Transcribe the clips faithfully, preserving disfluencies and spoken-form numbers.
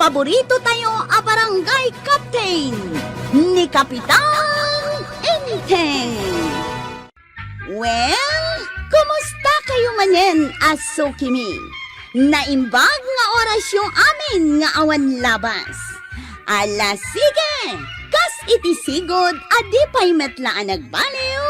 paborito tayo a barangay captain, ni Kapitan Enteng. Well, kumusta kayo manen a sukimi? Naimbag nga orasyo amin nga awan labas. Ala, sige! Kas iti sigud a di pay met la a nagbaliw,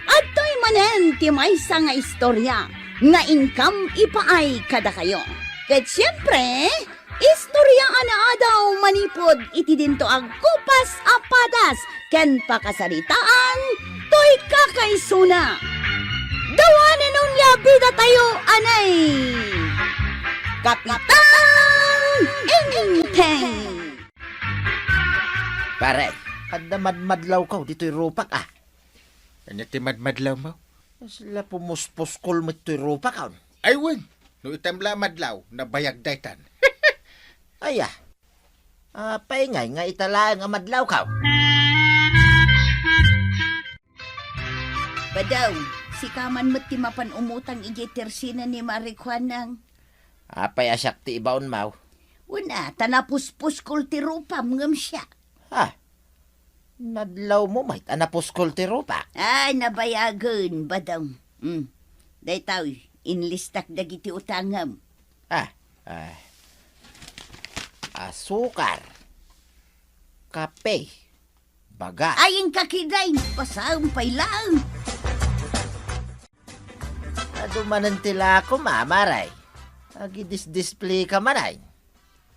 adtoy manen ti maysa nga istorya nga inkam ipaay kadakayo. Ket siempre, istorya a naadaw manipud iti dinto a gupas a padas ken pakasaritaan toy kakaisuna. Dawanen onia bidatayo, anay! Kapitan Enteng! Pare, adda madmadlawkaw ditoy rupak, a. Ania ti madmadlawmo? Sila pumuspuskol met toy rupak, a. Ay, wen. No itam la madlaw, nabayag daytan. Aya. Apay ngay nga ita laeng a madlawkaw? Badong, sika man met ti mapan umutang idiay tersina ni Mari Juanang. Apay a siak ti ibaonmaw? Wen a, ta napuspuskol ti rupam ngem siak. Ha? Nadlawmo met a napuskol ti rupak? Ay, nabayagen, Badong. Hmm. Daytoy, inlistak dagiti utangem. Ah, ah. Asukar, kape, baga. Ay, inka kiday, pasaem pay laeng. Adu manen ti lakom, a, Mare. Agidisdisplay ka manen.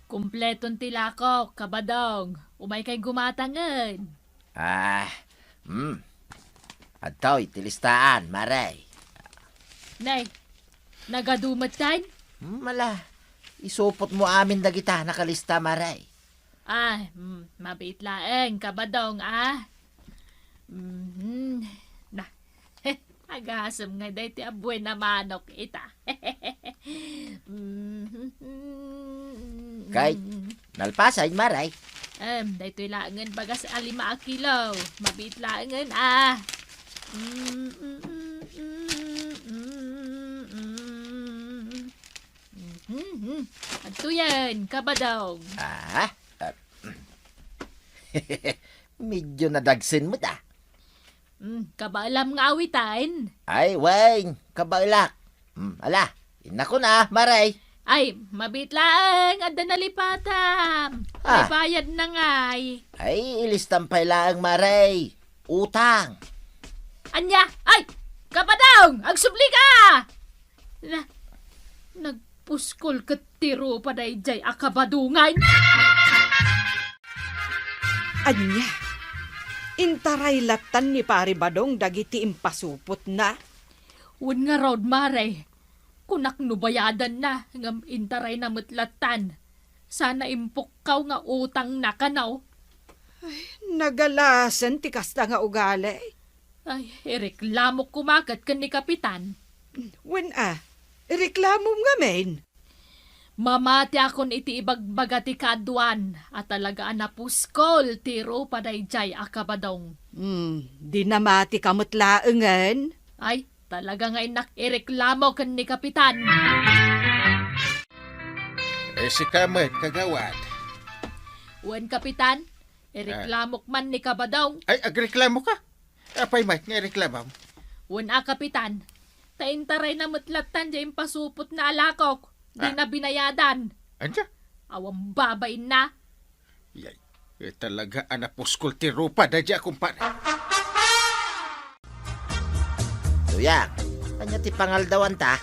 Kompleton ti lakok, Kabadong. Umay kay gumatangen. Ah, hmm. Adtoy ti listaan, Mare. Nay, nagadu metten? Hmm, ala. Isupotmo amin dagita nakalista, Mare. Ah, hmm, mabiit laeng, Kabadong, ah. Mhm. Na, agasem nga daytoy a buena manok ita. Mhm. Kay, nalpasen, Mare. Em, daytoy laengen bagas a lima a kilo. Mabiit laengen, ah. Mhm. Adtoyen, Kabadong. Ah, ah. Medyo nadagsen met, a. Mm, kabaelam nga awitan? Ay, wen, kabaelak. Mm, ala, innakon a, Mare. Ay, mabiit laeng, adda nalipatam. Ah. Ay, bayad na ngay. Ay, ilistam pay laeng, Mare. Utang. Ania? Ay, Kabadong, agsubli ka! Na, nagpuskol ket ti rupa daydiay a Kabadongan. Ania? Intaray lattan ni Pari Badong dagiti impasupotna? Wen ngarud, Mare. Kunak no bayadanna, ngem intarayna met lattan. Sana impukkaw nga utangna kano. Ay, nagalasen ti kasta nga ugali. Ay, ireklamok koma ket ken ni Kapitan. Wen a, ireklamom ngamin. Mamatiakon iti ibagbaga ti kaaduan a talaga a napuskol ti rupa daydiay a Kabadong. Hmm, di namati ka met laengen? Ay, talaga nga innak ireklamo ken ni Kapitan. Eh, sika met, kagawad. Wen, Kapitan, ireklamok man ni Kabadong. Ay, agreklamo ka? Apay met nga ireklamam? Wen a, Kapitan, ta intarayna met lattan diay impasupotna a lakok, di Ah. na binayadan. Ania? Awan babainna. Yay, eh, talaga a napuskol ti rupa daydiay a kumpare. Tuyang, ania ti pangaldawanta?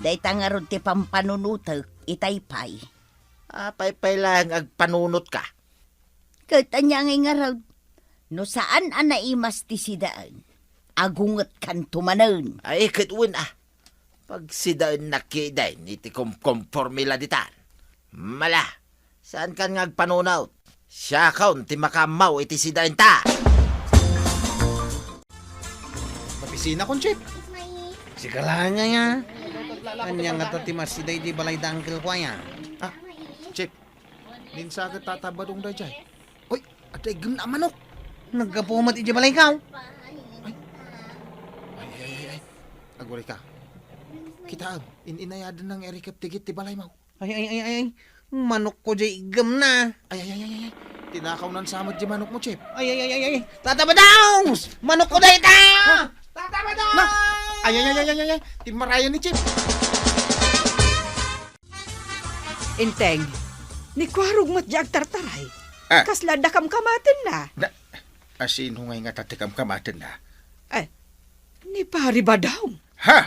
Dayta ngarud ti pampanunotek, itay pay. Apay pay laeng agpanunotka? Ket ania ngay ngarud? No saan a naimas ti sidaen, agungetkanto manen. Ay, ket wen a. Pagsidaennak ketdin iti kumkumporme la ditan. Mala, saankan nga agpanunot? Siakon ti makaammo iti sidaenta. Mapisina kon, Chief. Sika laeng aya. Ania ngata ti masida iti balay da Uncle ko aya? Ah, Chief. Ninsaket Tata Badong daydiay. Oy, adda iggemna a manok. Naggapu met iti balaykaw. Ay. Ay, ay, ay, ay. Agurayka. Kitaem, in-inayadanna nga irikep ti gate ti balaymo. Ay, ay, ay, ay, ay. Manokko jay iggemna. Ay, ay, ay, ay, ay. Tinakawnan sa met jay manokmo, Chip. Ay, ay, ay, ay, ay. Tata Badong! Manokko dayta! Ha? Tata Badong! Na! Ay, ay, ay, ay, ay, ay. Timmarayan ni Chip. Enteng, ni Kuarog met jay agtartaray. Ah. Kasla adda kamkamatenna. Na, asino ngay nga adda kamkamatenna? Eh, ni Pari Badong. Ha?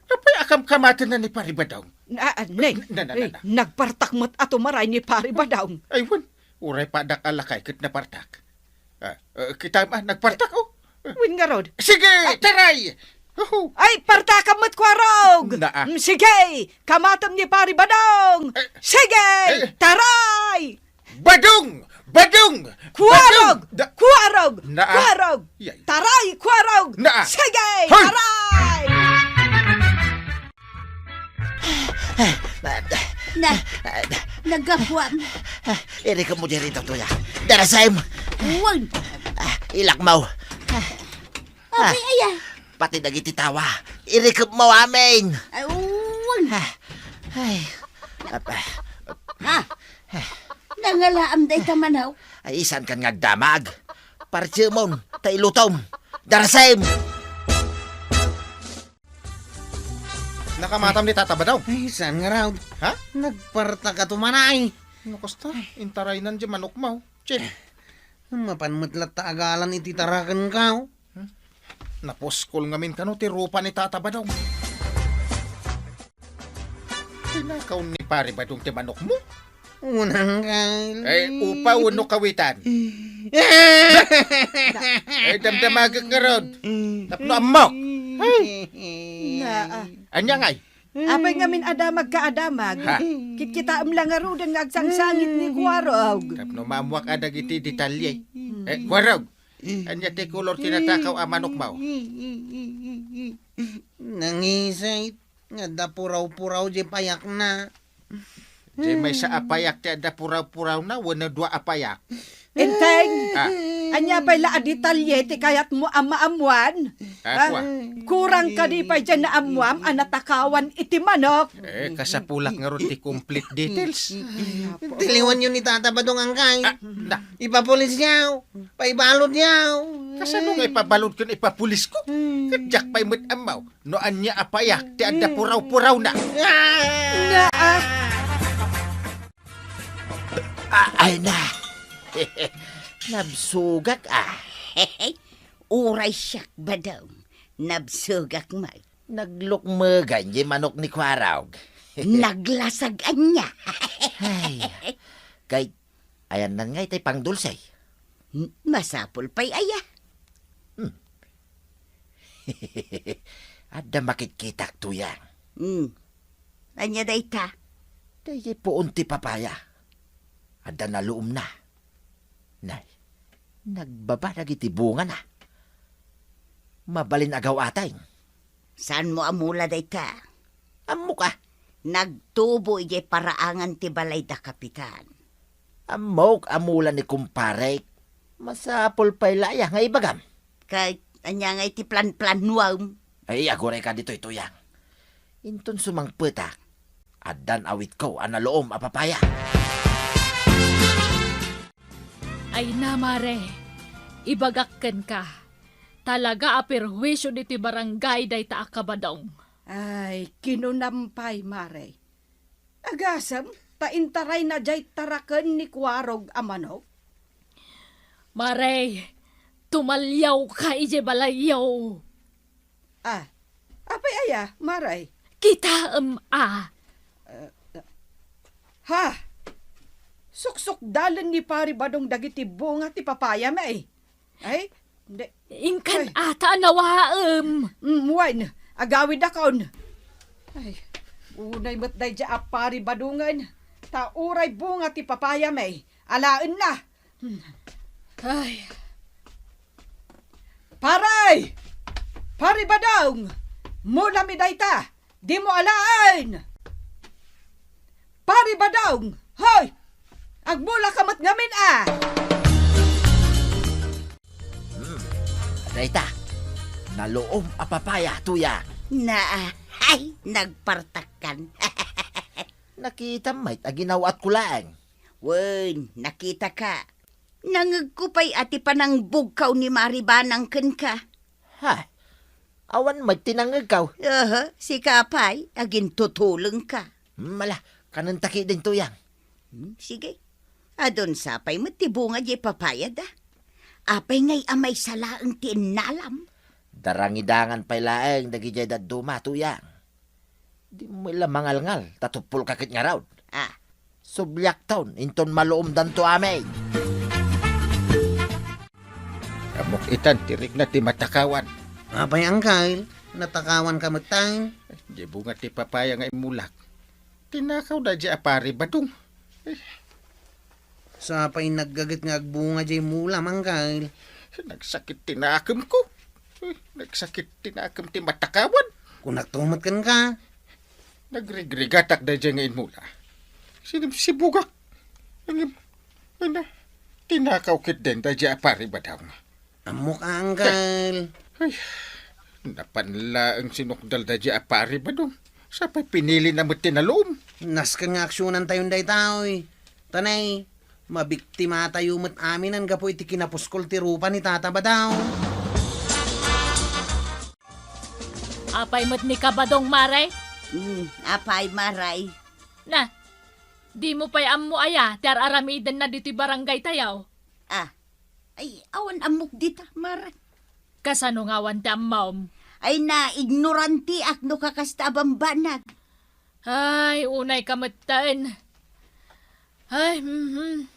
Apay a kamkamatenna ni Pari Badong? Na, ah, ne, Na, na, na, eh, na. Nagpartak met a tumaray ni Pari Badong. Ay, wen. Uray padak a lakay ket napartak. Ah, eh, kitam, ah, nagpartak, oh. Wen ngarud. Sige, taray! Huhu. Ay, partakam met, Kuarog! Naa. Mm, sige, kamatem ni Pari Badong! Eh, Sige, eh. Taray! Badong! Badong! Kuarog! Badong! Da- Kuarog! Naa. Kuarog! Yay. Taray, Kuarog! Naa. Sige, Hoy! Taray! Na, naggapuam. Irikemmo diri daytoy, ah. Darasem. Wen. Ah, ilakmaw. Apay aya? Pati dagiti tawa. Irikemmo amin. Ay, wen. Ah, ay. Apa. Ha? Nangalaam dayta manok? Ay, saan kan nga agdamag? Partiemon, ta ilutom. Darasem. Nakamatam ni Tata Badong. Ay, saan ngarud? Ha? Nagpartak a tumaray. No kasta, intaraynan jay manokmo, Chip. Mapan met latta agalan iti tarakenko. Hmm? Napuskol ngamin kano ti rupa ni Tata Badong. Tinakaw ni Pari Badong ti manokmo? Unang kal- Eh, upa wenno kawitan? Eh, damdamagek ngarud. Tapno ammok. Naa. Ania ngay? Apay ngamin a damagka a damag? Ha? Kitkitaem la ngaruden nga agsangsangit ni Kuarog. Tapno maammoak a dagiti detalye. Eh, Kuarog, ania ti kolor ti natakaw a manokmo? Nangisay. Nga adda puraw-puraw jay payakna. Jay maysa a payak ti adda puraw-purawna wenno dua a payak? Enteng! Ah. Ania pay la a detalye ti kayatmo a maammuan? Ah, Ah, kua. Kurang kadi pay jay naammuam a natakawan iti manok? Eh, kasapulak ngarud ti complete details. Tiliwanyo ni Tata Badong, angkay. Ah, na. Ipapulisyo. Paibalodyo. Kasano nga ipabalod ken ipapulisko? Ket diak pay met ammo. No ania a payak ti adda puraw-purawna. Ah! Naa. Ah, ay na. Nabsogak, ah. Uray siak, Badong. Nabsogak met. Naglukmegan jay manok ni Kuarog. Naglasag ania. Ay. Kay Ayannan nga itay pangdulse. Hmm, masapul pay aya? Hmm. Adda makitkitak, Tuyang. Hmm. Ania dayta? Dayjay puon ti papaya. Adda naluomna. Nay, nagbaba dagiti bungana. Mabalin a gaw-ateng. Saanmo a mula dayta? Ammok a. Nagtubo idiay paraangan ti balay da Kapitan. Ammok a mula ni kumparek. Masapul pay la aya nga ibagam? Ket ania nga iti planplanuam? Ay, agurayka ditoy, Tuyang. Inton sumangpetak, addan awitko a naluom a papaya. Ay na, mare, ibagak kenka. Talaga a perhuisio ditoy barangay dayta a kabadong. Ay, kinunam pay, mare. Agasem, ta intarayna diay taraken ni Kuarog a manok. Mare, tumaliawka idiay balayyo. Ah, apay aya, mare? Kitaem a. Eh, ha? Suksukdalen ni Pari Badong dagiti bunga ti papayam, eh. Ay, hindi. Inkan Ay. ata a nawaem. Mm, wen, agawidakon. Ay, unay met daydiay a Pari Badongen. Ta uray bunga ti papayam, eh. Alaenna. Hmm. Ay. Pare! Pari Badong! Mulami dayta! Dimo alaen! Pari Badong! Hoy! Agmulaka met ngamin a! Hmm. Dayta, naluom a papaya, Tuyang. Naa, ay, nagpartakkan. Nakitam met a ginaw-atko laeng. Wen, nakitaka. Nangegko pay a ti panangbugkaw ni Mari Banang kenka. Ha? Awan met ti nangegkaw? Aha, sika pay, agintutulengka. Hmm, ala, kanenta ketdin, Tuyang. Hmm, sige. Adun sa pay met ti bunga diay papayada. Apay ngay a maysa laeng ti innalam? Darangidangan pay laeng dagidiay dadduma, Tuyang. Dimo la mangalngal, ta tupolka ket ngarud. Ah. Subliakton, inton maluomdanto amin. Ammok itan ti rikna ti matakawan. Apay, Angkel? Natakawanka met, tay? Diay bunga ti papaya nga immulak. Tinakawda diay a Pari Badong. Sapay naggaget nga agbunga diay mula, Angkel. Nagsakit ti nakemko. Eh, nagsakit ti nakem ti matakawan. Kunak to met kenka. Nagrigrigatak daydiay nga immula. Sinimsibugak. Ngem, ana, tinakaw ketdin daydiay a Pari Badong. Ammok, Angkel. Ay, napan laeng sinukdal daydiay a Pari Badong. Sapay pinilina met ti naluom. Nasken nga aksionantayon daytoy. Ta nay, mabiktimatayo met aminen gapu iti kinapuskol ti rupa ni Tata Badong. Apay met ni Kabadong, Mare? Hmm, apay, Mare? Na, dimo pay ammo aya ti ar-aramidenna ditoy barangaytayo? Ah, ay, awan ammok dita, Mare. Kasano nga awan ti ammom? Ay, na, ignoranteak no kakasta a bambanag. Ay, unayka metten. Ay, mhm.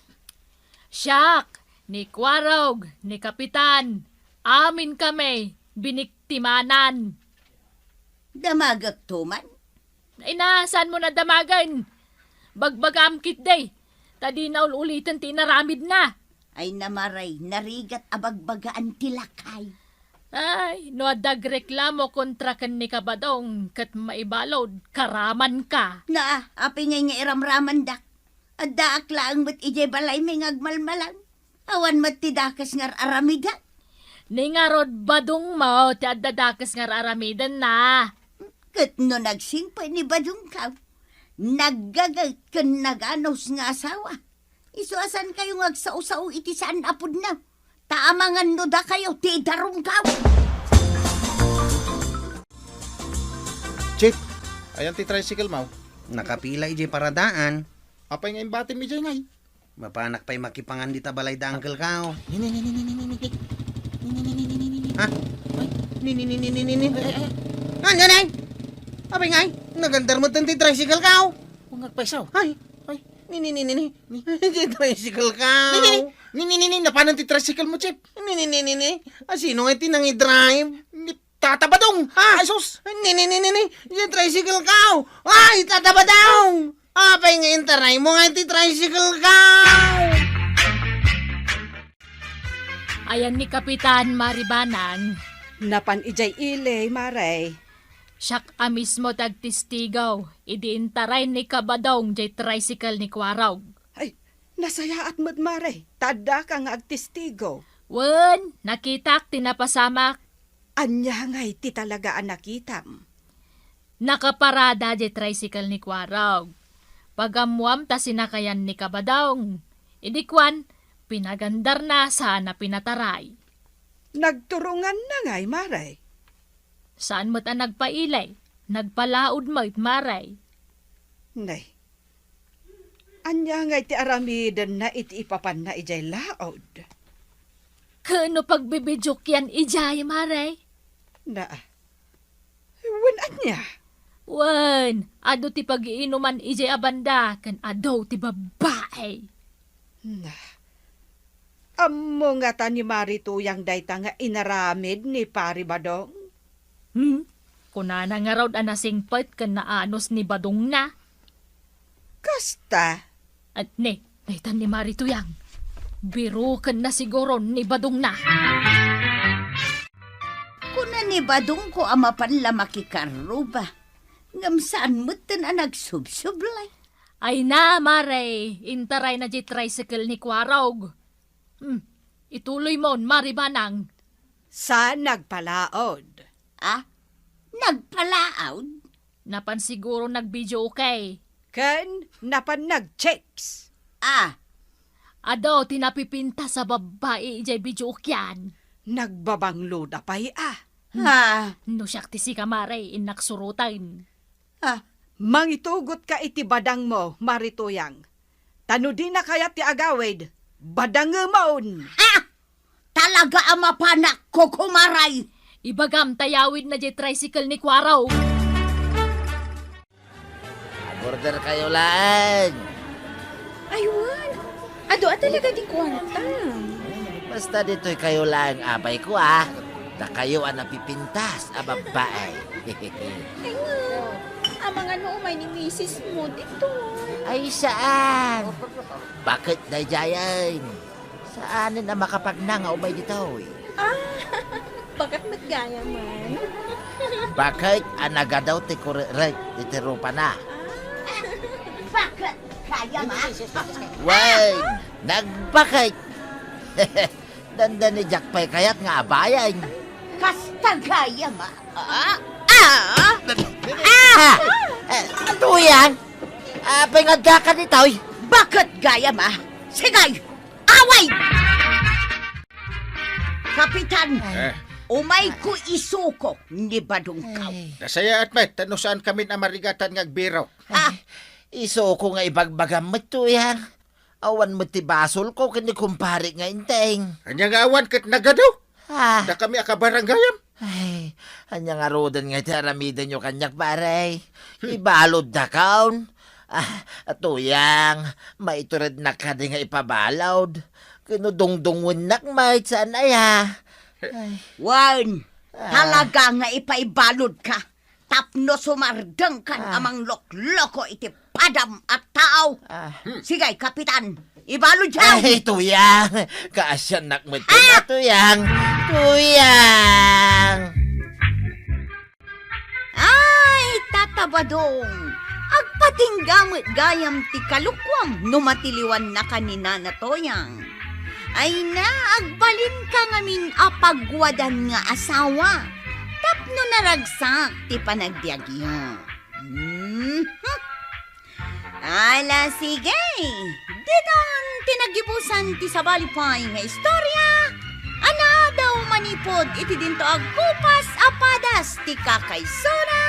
Siak, ni Kuarog, ni Kapitan, amin kami biniktimanan. Damagakto man? Ay na, saanmo na damagen? Bagbagaam ketdi, ta dina ul-uliten ti inaramidna. Ay na, Mare, narigat a bagbagaan ti lakay. Ay, no adda agreklamo kontra ken ni Kabadong ket maibalud, karamanka. Na, apay ngay nga iramramandak? Addaak laeng met idiay balaymi nga agmalmalang. Awan met ti dakes nga ar-aramidak. Ni ngarud, badongmo ti adda dakes nga ar-aramidenna. Ket no nagsingpet ni badongko, naggaget ken naganus nga asawa, isu a saankayo nga agsao-sao iti saan a pudno, ta amangan no dakayo ti idarumkaw. Chief, ayan ti tricycle mo. Nakapila idiay paradaan. Apay nga imbatim idiay ngay? Mapanak pay makipangan dita balay da Uncle Kao. Ni, ni, ni, ni, ni, ni, ni, ni. Ni, ni, ni, ni, ni, ni, ni. Ha? Ay. Ni, ni, ni, ni, ni, ni, ni. Ay, ay, ay. Ania, nay? Apay ngay, nagandar met ti tricycle ko. Ungag pay sao. Ay. Ay. Ni, ni, ni, ni, ni. Ni. Ti tricycle ko. Ni, ni, ni. Ni, ni, ni, ni, napanan ti tricycle mo, Chief? Ni, ni, ni, ni, ni. A, sino ngay ti nangidrive? Ni Tata Badong! Ah! Ay, sus! Ni, ni, ni, ni, ni! Diay tricycle ko! Ay, Tata Badong! Apay nga intaray mo nga ti tricycle ko! Ayan ni Kapitan, Mari Banang. Napan idiay ili, Mare. Siak a mismo ti agtestigo idi intaray ni Kabadong diay tricycle ni Kuarog. Ay, nasayaat met, Mare, ta addaka nga agtestigo. Wen, nakitak ti napasamak. Ania ngay ti talaga a nakitam? Nakaparada diay tricycle ni Kuarog. Pagammuam ta sinakayan ni Kabadong. Idi kuan, pinagandarna saan a pinataray. Nagturonganna ngay, Mare? Saan met a nagpaili. Nagpalaod met, Mare. Nay, ania ngay ti aramidenna iti ipapanna idiay laod? Ket no pagbibidiokyan idiay, Mare? Na, wen ania? Wen, adu ti pagiinuman idiay a banda ken adu ti babbai. Na, ammo ngata ni Mari Tuyang dayta nga inaramid ni Pari Badong? Hmm? Kunana ngarud a nasingpet ken naanus ni Badongna. Kasta? At ne, dayta ni Mari Tuyang. Birukenna siguro ni Badongna. Kuna ni Badongko a mapan la makikarruba, ngem saan metten a nagsubsublay. Ay na, Mare, intarayna diay tricycle ni Kuarog. Hmm, ituloymon, Mari Banang. Sa nagpalaod. Ah? Nagpalaod? Napan siguro nagbidiokay. Ken napan nag-chicks. Ah. Adu ti napipintas a babbai idiay videokean. Nagbabanglo da pay a. Ah. No siak ti sika, Mare, innak suroten. Ah. Mangitugotka iti badangmo, Mare Tuyang. Ta no dina kayat ti agawid, badangemon. Ah! Talaga a mapanak, Kukumaray! Ibagam ta yawidna diay tricycle ni Kuaro. Agorder kayo laeng. Ay, wen. Adu a talaga ti kuanta. Basta ditoy kayo laeng, abay ko, ah. Dakayo a napipintas a babbai. Ay, nga. Amangan no umay ni misis mo dito. Ay, saan? Baket daydiayen. Saanen a makapagnang a umay ditoy? Ah, baket met gayamen. Baket a nagadu ti kurirek iti rupana. Ah, baket gayam, ah? Wen, nagbaket. Dandani diak pay kayat nga abayen. Kasta gayam, ah? Ah! Ah! Ah! Eh, Tuyang! Apay nga adda ka ditoy? Baket gayam, ah? Sige! Away! Kapitan, eh, umayko isuko ni badongkaw. Ay. Nasayaat met, ta no saan kamin a marigatan nga agbirok. Ah. Isuko nga ibagbagam met, Tuyang. Awan met ti basolko ken ni kumpare nga Enteng. Ania nga awan ket nagadu? Ah. Dakami a kabarangayam? Ay, ania ngaruden nga iti aramidenyo kaniak, pare? Hmm. Ibaluddakon. Ah, Tuyang, maiturednak kadi nga ipabalud. Ken no dungdungngoennak met, saan aya? Ay. Wen, ah, talaga nga ipaibaludka. Tapno sumardengkan, ah, a manglokloko iti padam a tao. Ah. Sige, Kapitan, ibaludyo! Ay, Tuyang! Kaasiannak met, ah, Tuyang! Tuyang! Ay, Tata Badong! Agpatingga met gayam ti kalukuam no matiliwannaka ni Nana Tuyang. Ay na, agbalinka ngamin a pagwadan nga asawa tapno naragsak ti panagbiagyo. Mhm. Ala, sige. Ditan ti naggibusan ti sabali pay nga istorya a naadaw manipud iti dinto agkupas a padas ti kakaisuna.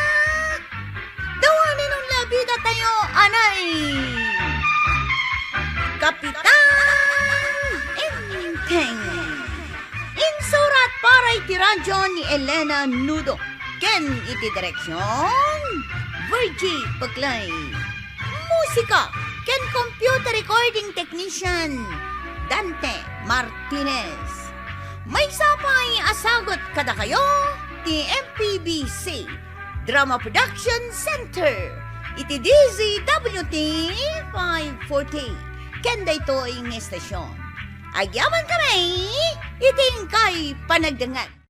Dawanen on la bidatayo, anay! Kapitan Enteng. Insurat para iti radyo ni Elena Nudo ken iti direksion, Virgie Peclay. Musika ken computer recording technician, Dante Martinez. Maysa pay a sagut kadakayo ti M P B C Drama Production Center iti D Z W T five forty ken daytoy nga estasion. Agyamankami iti inkay panagdengngeg.